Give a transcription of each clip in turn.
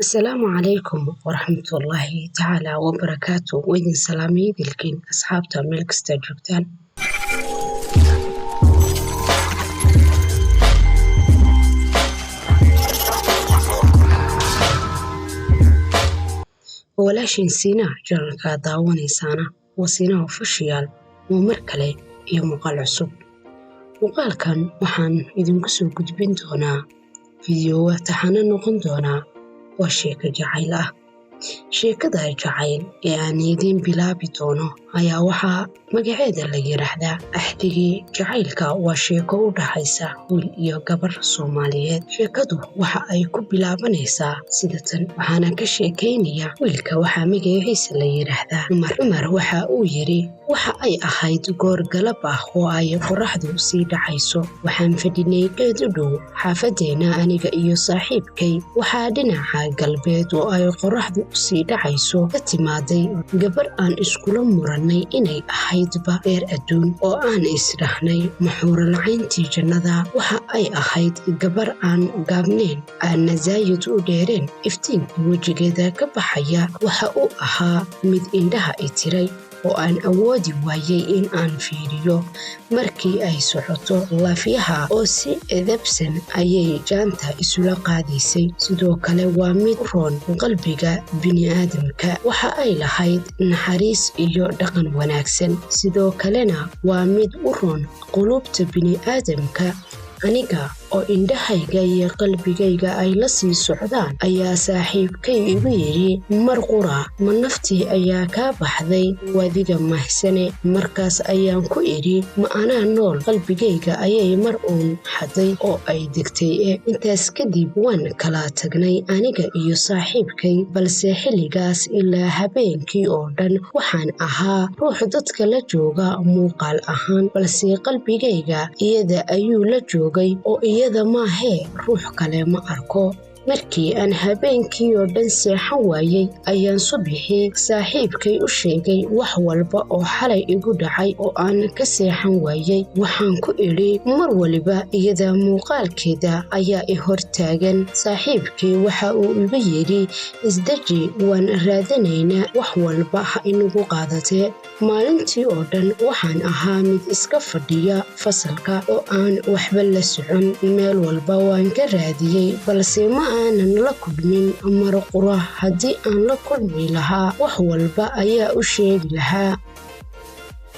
Asalaamu calaykum waraxmatullaahi tacaala wabarakaatu. Waidin salaamay dilkiin asxaabta meel kastaa joogtaan. Walaashiin Siinaa janalkaa daawanaysaana waa Siinaa Official. Waa mar kale iyo muuqaal cusub. Muuqaalkan waxaan idinku soo gudbin doonaa fiidiyoowa taxano noqon doonaa oo sheeko jacayl ah. Sheekada jacayl ee aan idiin bilaabi doono ayaa waxaa magaceeda la yidhaahdaa Axdigii Jacaylka. Waa sheeko u dhaxaysa wiil iyo gabar Soomaaliyeed. Sheekadu waxa ay ku bilaabanaysaa sida tan, waxaana ka sheekaynaya wiilka. Waxaa magaciisa la yidhaahdaa Cumar. Cumar waxa uu yidhi: waxa ay ahayd goor galab ah oo ay qorraxdu sii dhacayso. Waxaan fadhinay geed u dhow xaafadeenna, aniga iyo saaxiibkay. Waxaa dhinaca galbeed oo ay qorraxdu usii dhacayso ka timaaday gabar aan iskula murannay inay ahaydba reer adduun, oo aan isdhahnay maxuuralacayntii jannada. Waxa ay ahayd gabar aan gaabnayn, aanna zaayid u dheereen. Iftiinkii wejigeeda ka baxaya waxa uu ahaa mid indhaha i tiray oo aan awoodi waayey in aan fiiriyo. Markii ay socoto, laafyaha oo si edebsan ayay jaanta isula qaadaysay. Sidoo kale waa mid u roon qalbiga bini'aadamka. Waxa ay lahayd naxariis iyo dhaqan wanaagsan, sidoo kalena waa mid u roon qulubta bini'aadamka. Aniga oo indhahayga iyo qalbigayga ay la sii socdaan ayaa saaxiibkay igu yidhi mar qura: "Ma naftii ayaa kaa baxday, wadiga mahsane?" Markaas ayaan ku idhi: "Ma anaa nool? Qalbigayga ayay mar uun xaday oo ay degtay." E intaas kadib waan kala tagnay aniga iyo saaxiibkay, balse xilligaas ilaa habeenkii oo dhan waxaan ahaa ruux dadka la jooga muuqaal ahaan, balse qalbigayga iyada ayuu la joogay, oo iyada maahee ruux kale ma arko. Markii aan habeenkii oo dhan seexan waayey ayaan subaxii saaxiibkay u sheegay wax walba oo xalay igu dhacay oo aan ka seexan waayey. Waxaan ku idhi: "Mar waliba iyada muuqaalkeeda ayaa i hor taagan." Saaxiibkii waxa uu igu yidhi: "Isdeji, waan raadinaynaa, wax walba ha inagu qaadatee." Maalintii oo dhan waxaan ahaa mid iska fadhiya fasalka oo aan waxba la socon. Meel walba waan ka raadiyey, balse ma aanan la kulmin mar qura. Haddii aan la kulmi lahaa, wax walba ayaa u sheegi lahaa.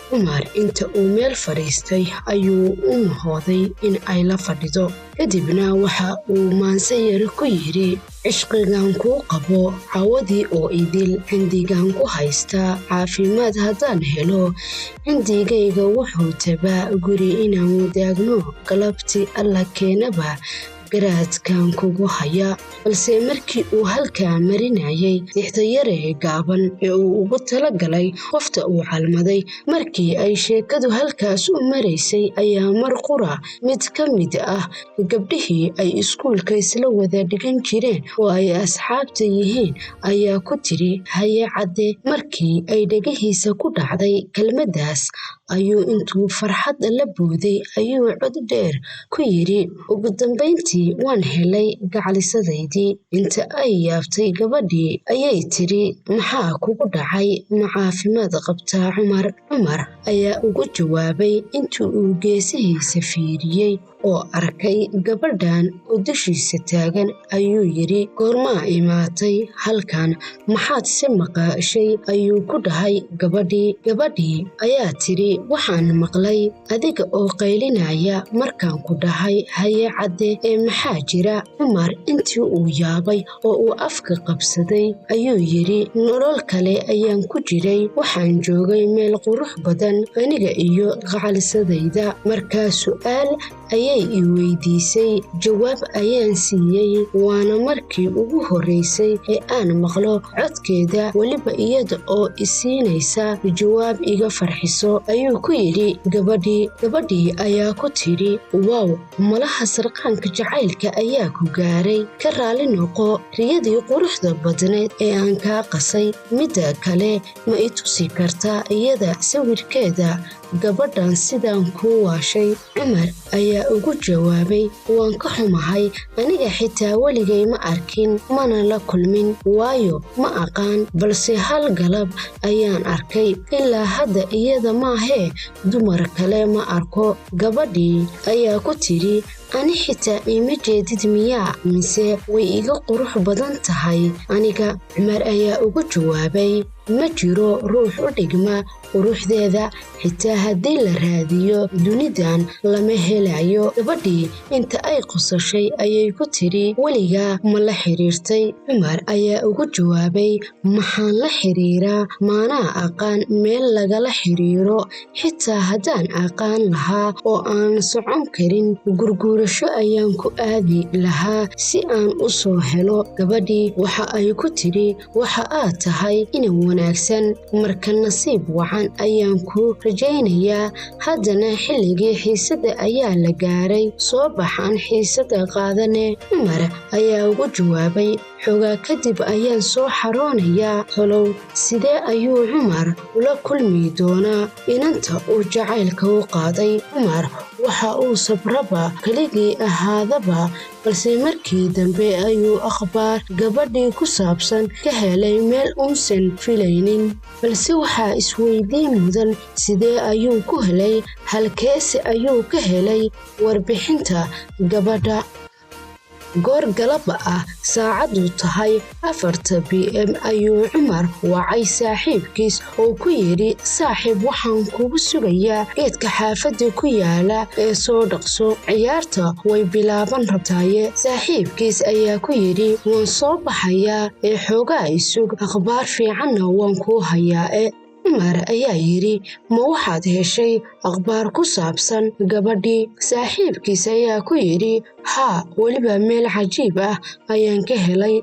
Cumar inta uu meel fadhiistay ayuu u mahooday in ay la fadhido. Kadibna waxa uu maanse yar ku yidhi: "Cishqigan kuu qabo cawadii oo idil, cindigan ku haystaa caafimaad haddaan helo. Cindigayga wuxuu tabaa guri inaan wadaagno, galabtii Alla keenaba garaadkan kugu haya." Balse markii uu halkaa marinayay dixdayare gaaban ee uu ugu talagalay qofta uu calmaday, markii ay sheekadu halkaas u maraysay, ayaa mar qura mid ka mid ah gabdhihii ay iskuulka isla wada dhigan jireen oo ay asxaabta yihiin ayaa ku tiri: "Haye cadde." Markii ay dhegihiisa ku dhacday kelmaddaas ayuu intuu farxad la booday ayuu cod dheer ku yidhi: "Ugu dambayntii waan helay gacalisadaydii." Inta ay yaabtay gabadhii ayay tiri: "Maxaa kugu dhacay? Ma caafimaad qabtaa, Cumar?" Cumar ayaa ugu jawaabay intii uu geesihiisa fiiriyey oo arkay gabadhan oo dushiisa taagan ayuu yidhi: "Goormaa imaatay halkan? Maxaad si maqashay?" ayuu ku dhahay gabadhii. Gabadhii ayaa tiri: "Waxaan maqlay adiga oo qaylinaya markaan ku dhahay haye cadde, ee maxaa jira?" Cumar intii uu yaabay oo uu afka qabsaday ayuu yidhi: "Nolol kale ayaan ku jiray. Waxaan joogay meel qurux badan, aniga iyo gacalisadayda. Markaa su'aal ayay i weydiisay, jawaab ayaan siiyey. Waana markii ugu horreysay ee aan maqlo codkeeda, weliba iyada oo isiinaysa jawaab iga farxiso," ayuu ku yidhi gabadhii. Gabadhii ayaa ku tidhi: "Wow, malaha sarqaanka jacaylka ayaa ku gaaray. Ka raali noqo riyadii quruxda badnayd ee aan kaa qasay. Midda kale, ma i tusi kartaa iyada sawirkeeda, gabadhan sidaan kuu waashay?" Cumar ayaa Ayaa ugu jawaabay, "Waan ka xumahay, aniga xitaa weligay ma arkin mana la kulmin, waayo ma aqaan, balse hal galab ayaan arkay. Ilaa hadda iyada maahee dumar kale ma arko." Gabadhii ayaa ku tidhi, "Ani xitaa iima jeedid miyaa, mise way iga qurux badan tahay aniga?" Cumar ayaa ugu jawaabay, "Ma jiro ruux u dhigma quruxdeeda, xitaa haddii la raadiyo dunidan lama helayo." Gabadhii inta ay qosashay ayay ku tidhi, "Weligaa ma la xiriirtay?" Cumar ayaa ugu jawaabay, "Maxaan la xiriiraa? Maanaa aqaan meel lagala xiriiro? Xitaa haddaan aqaan lahaa oo aan socon karin, gurguurasho ayaan ku aadi lahaa si aan u soo helo." Gabadhii waxa ay ku tidhi, "Waxa aad tahay inan wanaagsan, marka nasiib wacan ayaan ku rajaynayaa. Haddana xilligii xiisadda ayaa la gaaray, soo baxaan xiisadda qaadane." Cumar ayaa ugu jawaabay, "Xoogaa kadib ayaan soo xaroonayaa." Tolow sidee ayuu Cumar ula kulmi doonaa inanta uu jacaylka u qaaday? Cumar waxa uu sabraba keligii ahaadaba, balse markii dambe ayuu akhbaar gabadhii ku saabsan ka helay meel uusan filaynin. Balse waxaa isweydiin mudan, sidee ayuu ku helay? Halkeese ayuu ka helay warbixinta gabadha? Goor galaba ah, saacaddu tahay 4 p.m., ayuu Cumar wacay saaxiibkiis oo ku yidhi, "Saaxiib, waxaan kugu sugayaa geedka xaafadda ku yaala ee soo dhaqso, ciyaarta way bilaaban rabtaaye." Saaxiibkiis ayaa ku yidhi, "Waan soo baxayaa ee xoogaa isug, akhbaar fiicanna waan kuu hayaa e." Cumar ayaa yidhi, "Ma waxaad heshay akhbaar ku saabsan gabadhii?" Saaxiibkiis ayaa ku yidhi, "Haa, weliba meel cajiib ah ayaan ka helay."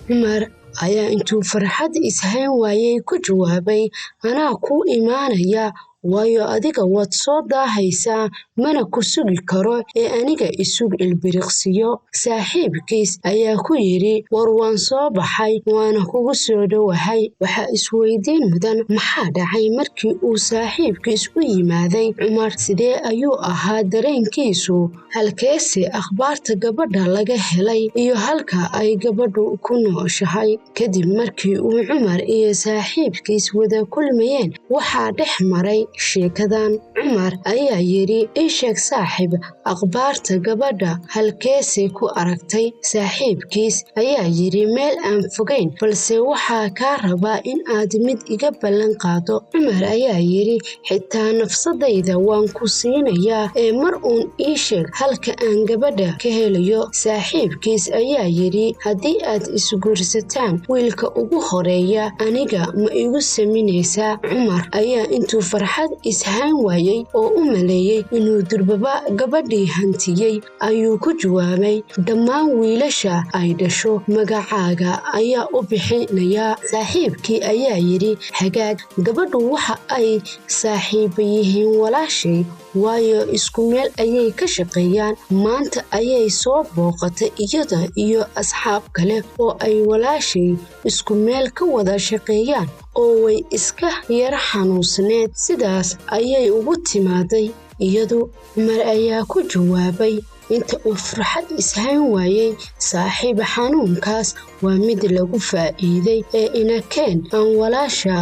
Cumar ayaa intuu farxad ishayn waayey ku jawaabay, "Anaa kuu imaanaya, waayo adiga waad soo daahaysaa, mana ku sugi karo ee aniga isug ilbiriqsiyo." Saaxiibkiis ayaa ku yidhi, "War waan soo baxay, waana kugu soo dhowahay." Waxaa isweydiin mudan, maxaa dhacay markii uu saaxiibkiis u yimaaday Cumar? Sidee ayuu ahaa dareenkiisu? Halkeese akhbaarta gabadha laga helay iyo halka ay gabadhu ku nooshahay? Kadib markii uu Cumar iyo saaxiibkiis wada kulmayeen, waxaa dhex maray sheekadan. Cumar ayaa yidhi, "Ii sheeg saaxiib, akhbaarta gabadha halkeese ku aragtay?" Saaxiibkiis ayaa yidhi, "Meel aan fogayn, balse waxaa kaa rabaa in aad mid iga ballan qaado." Cumar ayaa yidhi, "Xitaa nafsadayda waan ku siinayaa ee mar uun ii sheeg halka aan gabadha ka helayo." Saaxiibkiis ayaa yidhi, "Haddii aad isguursataan, wiilka ugu horeeya aniga ma igu saminaysaa?" Cumar ayaa intuu farxad ishaan waayey oo u maleeyey inuu durbaba gabadhii hantiyey ayuu ku jawaabay, "Dhammaan wiilasha ay dhasho magacaaga ayaa u bixinayaa." Saaxiibkii ayaa yidhi, "Hagaag, gabadhu waxa ay saaxiiba yihiin walaashay, waayo isku meel ayay ka shaqeeyaan. Maanta ayay soo booqatay iyada iyo asxaab kale oo ay walaashay isku meel ka wada shaqeeyaan, oo way iska yara xanuunsneed, sidaas ayay ugu timaaday iyadu." Cumar ayaa ku jawaabay inta uu farxad ishayn waayey, "Saaxiib, xanuunkaas waa mid lagu faa'iiday ee inakeen aan walaasha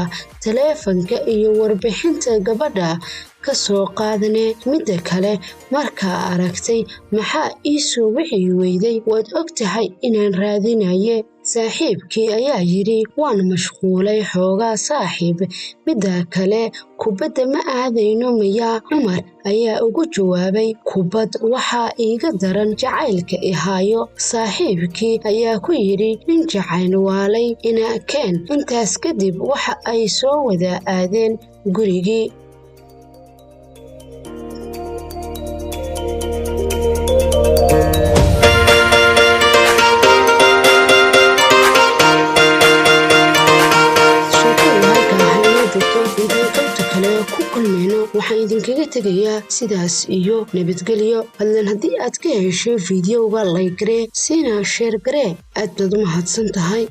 taleefanka iyo warbixinta gabadha ka soo qaadane. Midda kale, markaa aragtay maxaa ii soo wici weyday? Waad og tahay inaan raadinaye." Saaxiibkii ayaa yidhi, "Waan mashquulay xoogaa saaxiib. Midda kale, kubadda ma aadayno miyaa?" Cumar ayaa ugu jawaabay, "Kubad waxaa iiga daran jacaylka ihaayo." Saaxiibkii ayaa ku yidhi, "Nin jacayl waalay, ina keen." Intaas kadib waxa ay soo wada aadeen gurigii. Sheekadu halkaa ha inoo joogto. Intaan qaybta kale ku kulmayno, waxaan idinkaga tegayaa sidaas iyo nabadgelyo. Fadlan haddii aad ka heshay fiidiyowga, like garee, siina share garee. Aad baad u mahadsan tahay.